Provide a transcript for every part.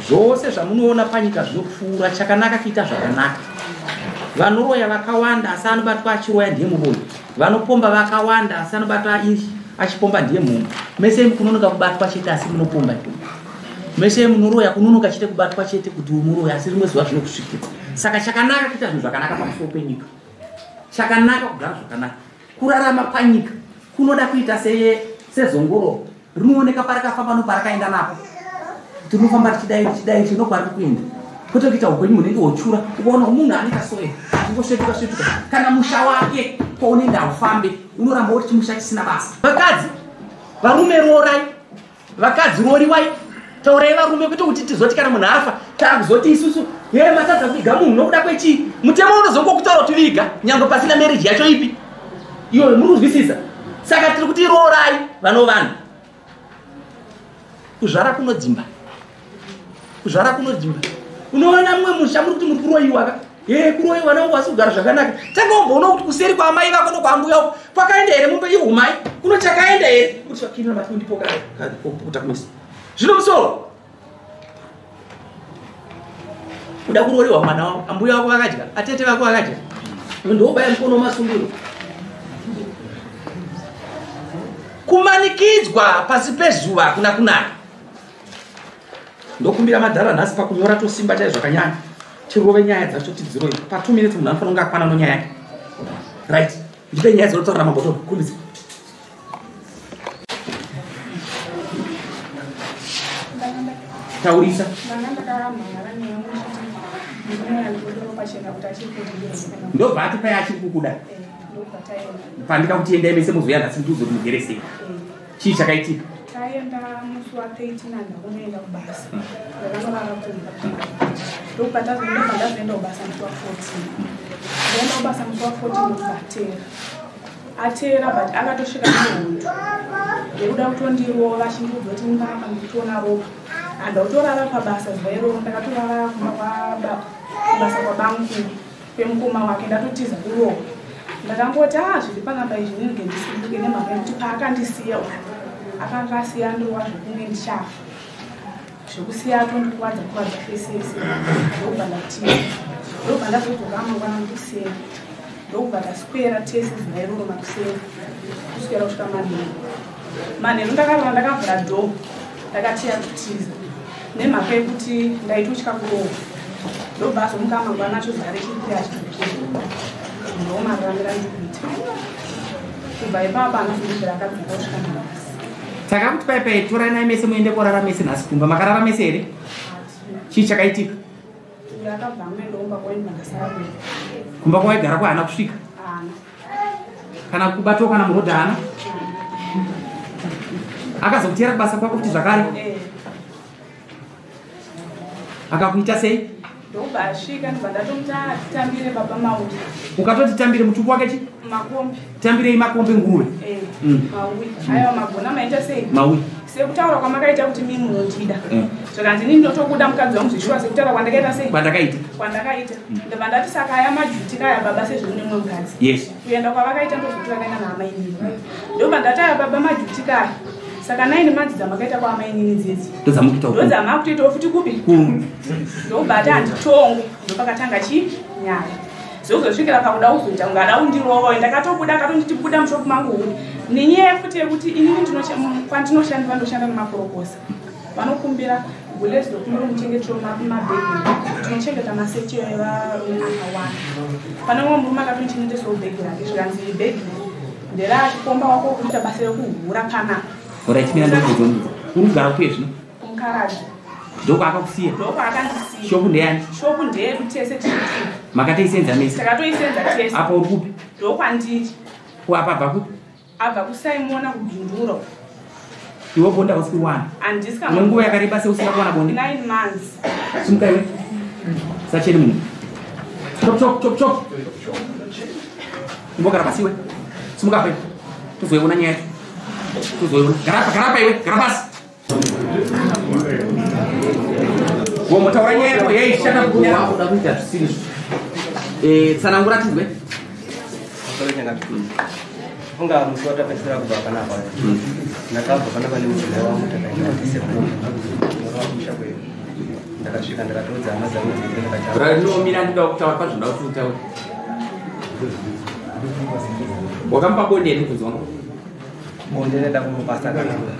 Zvose zvamunoona panyika zvinopfuura, chakanaka kuita zvakanaka. Vanoroya vakawanda asi anobatwa achiroya ndiye muroyi. Vanopomba vakawanda asi anobatwa achipomba ndiye mhomba. Mese kunonoka kubatwa chete asi munopomba. Mese munoroya kunonoka chete kubatwa chete kuti umuroya asi rimwe zuva zvinokusvikira. Saka chakanaka kuita zvinhu zvakanaka pamusoro penyika. Chakanaka kugara zvakanaka. Kurarama panyika kunoda kuita sezongororo. Rinooneka parakafamba noparakaenda napo. Tinofamba tichidai tichidai chinokwari kuenda. Kwete kuita upenyu hunenge hochura ukaona munhu ane kasoe achingosvetuka svetuka kana musha wake kwaunenge haufambe unoramba uri chimusha chisina basa. Vakadzi varume roorai, vakadzi rooriwai, taurai varume kwete kuti tizoti kana munhu afa takuzoti isusu ye matadza kuviga munhu nokuda kwechii. Mutemo unozongokutaura kuti viga nyangwe pasina marriage yacho ipi iyoyo, muri kuzwisisa? Saka tiri kuti roorai vano vanhu. Kuzvara kunodzimba, kuzvara kunodzimba. Unoona mumwe musha muri kuti muri kuroyiwa ka kuroyiwa navo wasi kugara zvakanaka. Tanga womboona kuti kuseri kwaamai vako nokwambuya uko kwakaenda here mombe yehumai kuno chakaenda here kuti vakinira mati kundipoka kuta kumisa zvino musoro kuda kuroriwa mwana wavo ambuya vako vakadya atete vako vakadya ndobaya mukono wemasungiro. Kumanikidzwa pasi pezuva hakuna kunaka. Ndokumbira madhara nhasi pakunyora tosimba chai zvakanyanya tirove nyaya dzacho tidzirove pa 2 minutes munhu anofanira kunge akwana nonyaya yake. Right, ndipe nyaya dzinotaura mambo tokumbidza. Taurisa. Ndobva ati paya achiri kukuda. Pandika kuti endai mese muzouya nhasi ndiuze kuti mugere sei. Chii chakaitika? Taenda musi wa 13 ndakunoenda kubasa. Ndakanorara kumba. Ndobva ndazoenda kubasa musi wa 14. Ndaenda kubasa musi wa 14 ndobva atera. Atera but akatosvika nehondo. Nekuda kutondirova achindiudza kuti ungapa ndikutoona ropa. Handautorara pabasa zuva iroro, ndakatorara kumba kubasa kwabamukuru kwemukoma wake, ndatotiza kurohwa. Ndakangoti zviri panapa izvi ndinenge ndisimuke nemhaka yekuti paakandisiya uyu akanga asiya ndirova zvekunge ndichafa. Zvekusiya atondikuvadza kuvadza fesi yese. Ndokubva ndatiza. Ndokubva ndazodzoka mangwana mukuseni. Ndokubva taswera tese zuva iroro makuseni. Kuswera kusvika manheru. Manheru ndakarara ndakavhura dhoo. Ndakatiya kutiza. Nemhaka yekuti ndaitotya kurohwa. Ndobva azomuka mangwana acho zuva rechipiri achidzokera. Ndomararamira ndikuita. Kubva ipapo anozondibvira akadzoka kusvika nhasi. Takakuti pai pai toranai mese muende korara mese nhasi kumba. Makarara mese here? Chii chakaitika? Akabva amuenda kumba kwaenda ndasara kwega. Kumba kwawaigara kwaana kusvika? Haana. Kana kubatwa kana murodha haana? Akazokutera kubasa kwako kuti zvakare? Akakuita sei? Ndobva asvika ndobva ndatomuti atambire baba Maui. Ukatoti tambire mutupo wake chi? Makombe. Tambirei makombe nguruve. Maui. Aiwa magona maita sei? Maui. Sekutaura kwamakaita kuti mimi munondida. Zvakanzi inini ndotokuda mukadzi wangu zvishuwa sekutaura kwandakaita sei? Kwandakaita. Kwandakaita. Ndobva ndati saka aya majuti kaya baba sezvo mune mumwe mukadzi. Yes. Kuenda kwavakaita ndozvoti vakaenda naamai nini. Ndobva ndati aya baba majuti kaya. Saka 9 months dzamakaita kwaamainini dzidzi ndodzamakutoitawo futi kupi ndobva ati handitongwe. Ndopakatanga chinyaya zvokuzosvikira pakuda kuzoita kunge ada kundirova. Ndakatobuda akatonditi buda mushopu mangu huni nenyaya futi yekuti inini kwandinoshandira ndoshanda nemakorokosa vanokumbira gulezi ndokumbira muchengetero mabhegi tinochengeta maseche evarume akawanda. Pane mumwe murume akatondichengetesawo bhegi rake zvikanzi bhegi nderachikomba wako kuita basa rekuhura panapa. Orait, mira ndokubvunza. Uri kugara kupi zvino? Kumukaradzi. Ndokwaakakusiya? Ndokwaakandisiya. Shopu ndeyani? Shopu ndeyedu tese tiri. Makatoisenza mese? Takatoisenza tese. Apa uri kupi? Ndokwandiri. Ko apa abva kupi? Abva kuSaimona kuBinduro. Iwe bonde hausi kuwana? Handisi kana. Une nguva yakareba sei usina kuwana bonde? 9 months. Simuka iwe. Sacheni munhu. Chop chop chop chop. Imbogara pasi iwe. Simuka apa iwe. Tozoiona nyaya yacho. Tozoiona. Gara apa, gara apa iwe. Gara pasi. Wombotaura nyaya yako yei shata kunyara kuda kuita zvisiri izvo. Tsanangura tizwe. Funga musi watapedzisira kubva panapa. Ndakabva panapa nemudzimai wangu takaenda tese kumusha kwedu. Ndakasvika ndakatoudza hama dzangu dzese ndakati Rinomira ndinoda kutaura pazvo ndoda kuti utaure. Wakamupa bonde here mubvunzo wangu? Bonde ndaida kumupa asi akaramba.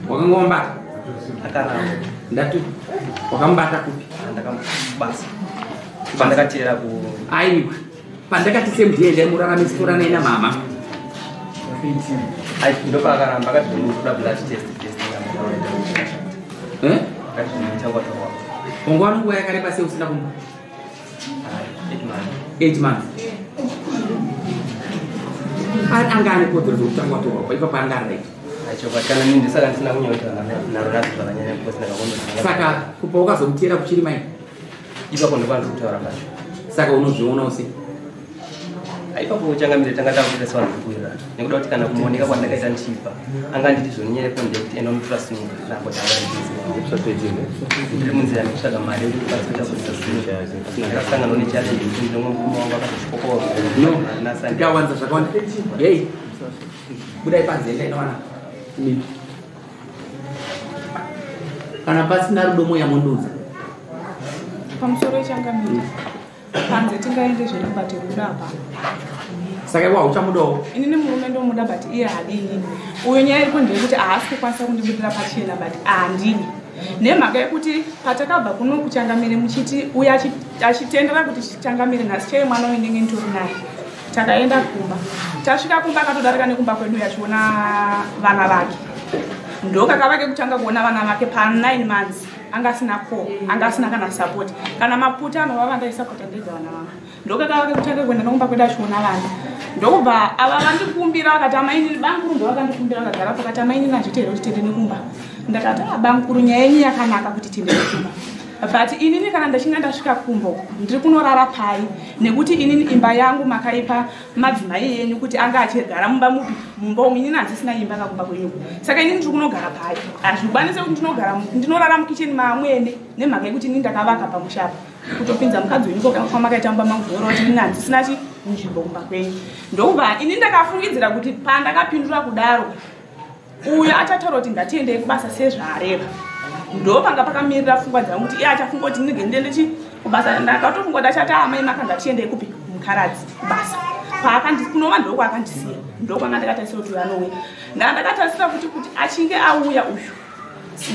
Wakanga wamubata? Akaramba. Ndati wakamubata kupi? Ndakamubasa. Pandakatera ku Aiwa. Pandakati same day ndaimurarame sitorana ina mama. Ai ndopakaramba akati ndinoda blood test test. Akati ndichangotorwa. Wanga nguva yakareba sei usina kumupa? 8 months. 8 months. Anga ane kodzero dzekutanga watorwa ipapo anga ari right. Achoka kana nini ndisaka ndisina kunyoita naro nadzo zvakanyanya because ndakaona. Saka kupa ukazomutera kuchiri mai? Ipapo ndokwanisa kutaura pacho. Saka unozvionawo sei? Ipapo changamire tanga takuita sevanhu vekuwirirana nekuda kuti kana kumuoneka kwandakaita ndichibva anga nditi zvoninyaya ndekuti enda unotora simu rako ndiri munzira nekutsvaga mari yekuti ndikwanise kuita kuita simu. Ndakasangana nechallenge yekuti ndinongo murume wangu akazosvikokowa. No, tikawanza zvakawanda. Hey, budai panze endai nawana. Kana pasina rudo moya mondoudza. Pamusoro changamire. Panze tingaende zvedu but rudo hapana. Saka iwe hauchamudawo? Inini murume ndomuda but iye haadi inini. Uyo nyaya iripo ndeyekuti haasi kukwanisa kundibudira pachena but handidi. Nemhaka yekuti patakabva kuno kuchangamire muchiti uyo achitendera kuti changamire nhasi chaiye mwana uyu ndenge nditori naye. Takaenda kumba. Tasvika kumba akatodarika nekumba kwedu achiona vana vake. Ndokakava kekutanga kuona vana vake pa 9 months. Anga asina ko, anga asina kana support. Kana maputa anovava ndaisapota ndega vana vangu. Ndokakava kekutanga kuenda nekumba kwedu achiona vana. Ndokubva ava vandikumbira vakati amainini bankuru ndovakandikumbira vakagara pakati amainini hazviite here kuti tiende nekumba. Ndakati bankuru nyaya yenyu yakanaka kuti tiende nekumba. But inini kana ndachinge ndasvika kumba ndiri kunorara pai nekuti inini imba yangu makaipa madzimai enyu kuti anga achigara mumba mupi mumba umu inini handisina imba kakumba kwenyu. Saka inini ndiri kunogara pai. Hazvikwanise kuti ndinorara mukicheni maamwene nemhaka yekuti inini ndakavaka pamusha apa. Kutopinza mukadzi wenyu kwamakaita mumba mangu zvoreva kuti inini handisina nzvimbo kumba kwenyu. Ndokubva inini ndakafungidzira kuti pandakapindura kudaro uyo achataura kuti ngatiendei kubasa sezvaareva. Ndopanga pakamirira pfungwa dzangu kuti iye achafunga kuti ndinge ndiende kubasa. Ndakatofunga kuti achati amai makanga tiendei kupi mukaradzi kubasa. Kunova ndokwaakandisiya. Ndokwanga ndakatarisira kuti uyu anouya. Ndakatarisira kuti achinge auya uyu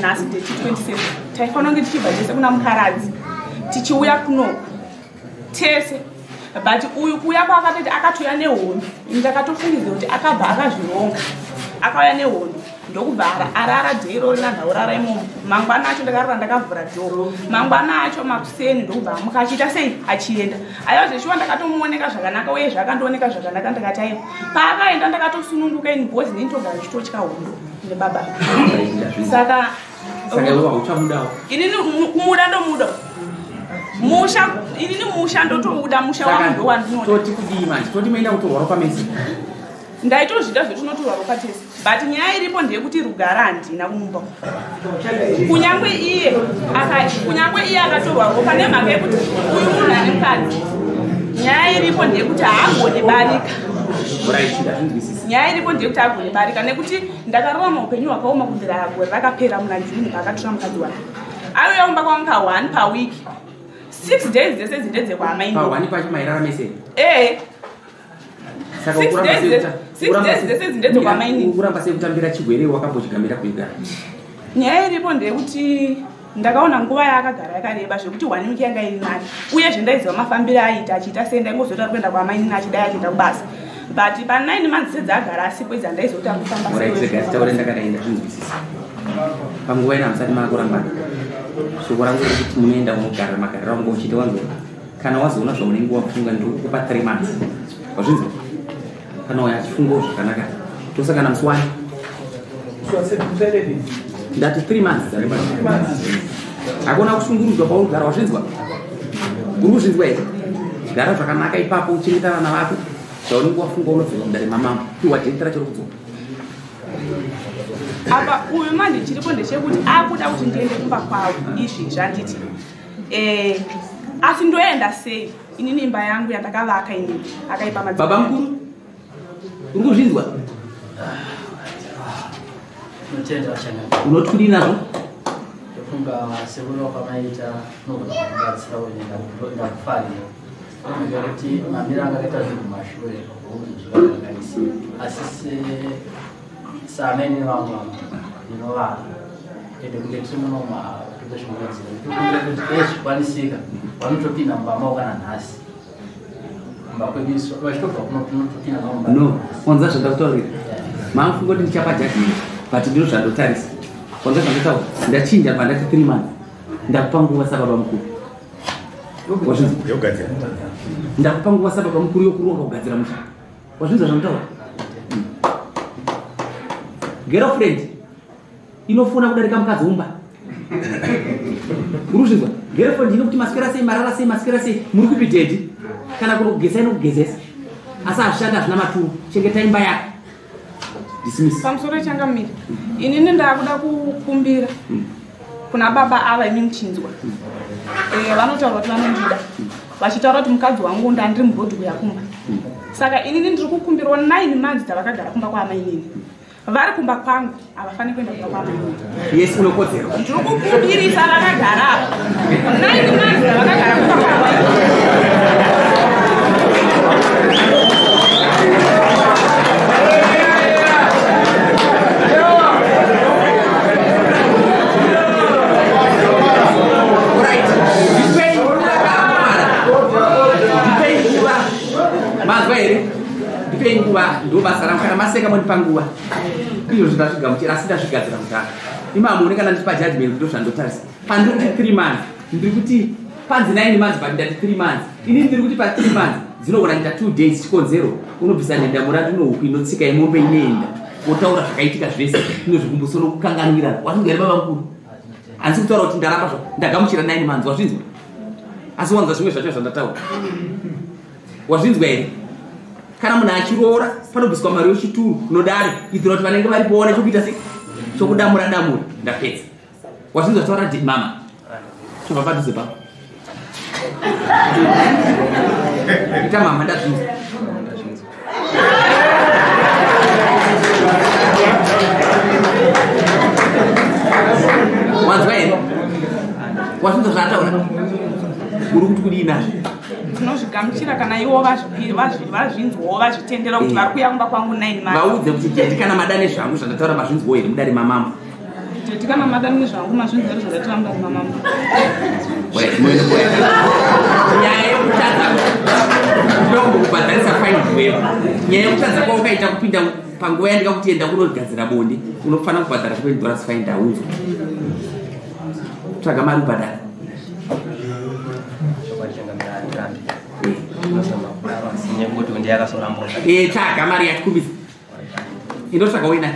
nhasi date 27 taifanira kunge tichibva tese kuna mukaradzi tichiuya kunoku tese. But uyu kuuya kwaakatoita akatouya nehondo. Ndakatofungidzira kuti akabva akazvironga. Akauya nehondo ndokubva arara dhero nanhaurara imomo. Mangwana acho ndakarara ndakavhura dhoo. Mangwana acho makuseni ndokubva amuka achiita sei achienda. Aiwa zveshuwa ndakatomuoneka zvakanaka uye zvakandooneka zvakanaka ndakati aiwa. Paakaenda ndakatosununguka ini because ndini ndogara ndichitotya hondo nebaba. Saka iwe hauchamudawo? Inini kumuda ndomuda. Musha inini musha ndotouda musha wangu ndowandinoda. Toti kudii manje? Toti moenda kutorwa ropa mese? Ndaitozvida zvetinotorwa ropa tese. But nyaya iripo ndeyekuti rugare handina kumba. Kunyangwe iye akatorwa ropa nemhaka yekuti uyu munhu ane mukadzi. Nyaya iripo ndeyekuti haagoni barika. Nyaya iripo ndeyekuti agone barika nekuti ndakararama upenyu hwakaoma kubvira gore rakapera muna June paakatora mukadzi wake. Aiuya kumba kwangu ka 1 paweek. 6 days dzese ndedzekwaamaini. Pa 1 pacho mairaramese? Eh. Saka 6 days 6 days dzese ndedzekwaamaini. Kuramba sei kutambira chigwere wakambochigamira kuigara? Nyaya iripo ndeyekuti ndakaona nguva yaakagara yakareba zvekuti 1 week yanga iri nani. Uyezve ndaiziva mafambiro aiita achiita sei ndaingozoti ari kuenda kwaamaini achidai achienda kubasa. But pa 9 months dzaagara asipo idzi handaizoti ari kufamba sei. Alright, rega titaure ndakadai ndazvinzwisisa. Panguva ino hamusati maakurambana. Shoko rangu rekuti munoenda unogara magariro angu uchiita wanzwa. Kana wazoona zvaunenge wafunga ndikukupa 3 months. Wazvinzwa? Kana uya achifungawo zvakanaka. Tosangana musi wani? Ndati 3 months dzareba. Hakuna kushungurudzwa pauri kugara wazvinzwa? Uri kuzvinzwa here? Gara zvakanaka ipapo uchengeta vana vako. Zvaunenge wafunga unodzoka mudare mamambo. Piwa date racho rokudzoka. Apa uyu manje chiripo ndechekuti akuda kuti ndiende kumba kwavo izvi zvanditi. Asi ndoenda sei? Inini imba yangu yandakavaka inini akaipa madzibaba. Baba mukuru uri kuzvinzwa? Unoti kudii nazvo? Ndofunga sekuru kwamaita unogona kubatsira uye ndakufarira. Nekuti mamiro anga akaita zvinhu kumashure zvakakanganisa. Asi saamene vangu ndinovada ende kunge tiri muno matotozvinokurudzira tokumbira kuti dai zvikwanisika vanotopinda mumba mavo kana nhasi mumba kwedu isu vachitobva kuno tinotopinda navo mumba. No, wanza zvandakutaurira. Mamufunga kuti ndichapa judgment but ndiro zvandotarisa. Wanza zvandotaura. Ndachinja pandati 3 months. Ndakupa nguva sababa mukuru. Wazvinzwa? Yogadzira. Ndakupa nguva sababa mukuru yokuronga kugadzira musha. Wazvinzwa zvandotaura? Girlfriend inofona kudarika mukadzi umba. Uri kuzvinzwa? Girlfriend inokuti maswera sei, marara sei, maswera sei, muri kupi daddy? Kana kunokugeza inokugezesa. Asi hazvishandi hazvina maturo. Chengeta imba yako. Dismiss. Pamusoro changamire. Inini ndakuda kukumbira kuna baba ava imi muchinzwa. Vanotaura kuti vanondida. Vachitaura kuti mukadzi wangu ndandiri mubhodhi kuya kumba. Saka inini ndiri kukumbirwa 9 months dzavakagara kumba kwaamainini. Vari kumba kwangu havafaniri kuenda kumba kwaamainini. Yes, unokodzero. Ndiri kukumbirisa vakagara apa. 9 months dzavakagara kumba kwaamainini. Mazwa here? Ndipei nguva, ndo basa rangu. Kana maseka mondipa nguva. Izvo zvindazvigamuchira asi ndazvigadzira kudhara. Imamuone kana ndichipa judgment ndo zvandotarisa. Pandiri kuti 3 months, ndiri kuti panzi 9 months but ndati 3 months. Ini ndiri kuti pa 3 months dzinogona kuita 2 days chikonzero. Unobvisa nhenda murandi unohuku inotsika yemombe inoenda. Wotaura zvakaitika zvese inozvikumbuso nokukanganwirana. Wazvinzwa here baba mukuru? Handisi kutaura kuti ndaramba zvo ndagamuchira 9 months wazvinzwa? Asi wanzwa zvimwe zvacho zvandataura. Wazvinzwa here? Kana munhu achiroora panobviswa mari yechituru nodare kuitira kuti vanenge varipo vaone chokuita sei chokudamura damura. Ndapedza. Wazvinzwa taura mama. Chobva padhuze papo. Ita mama ndazvinzwa. Wanzwa here? Wazvinzwa zvaataura? Uri kuti kudii nazvo? Tinozvigamuchira kana ivo vazvinzwawo vazvitendera kuti vari kuuya kumba kwangu 9 months. Vaudze kuti daddy kana mada nezvangu zvandataura mazvinzwawo here mudare mamambo? Daddy kana mada nezvangu mazvinzwa here zvandataura mudare mamambo? Nyaya yekutadza ndinokumbokubhadharisa fine dwewe. Nyaya yekutadza kwaukaita kupinda panguva yandikakuti enda kunogadzira bonde unofanira kubhadhara $20 fine ndaudzwa. Tsvaga mari ubhadhara. Tsvaga mari yatikumbisa. Indotsvaga uinayo.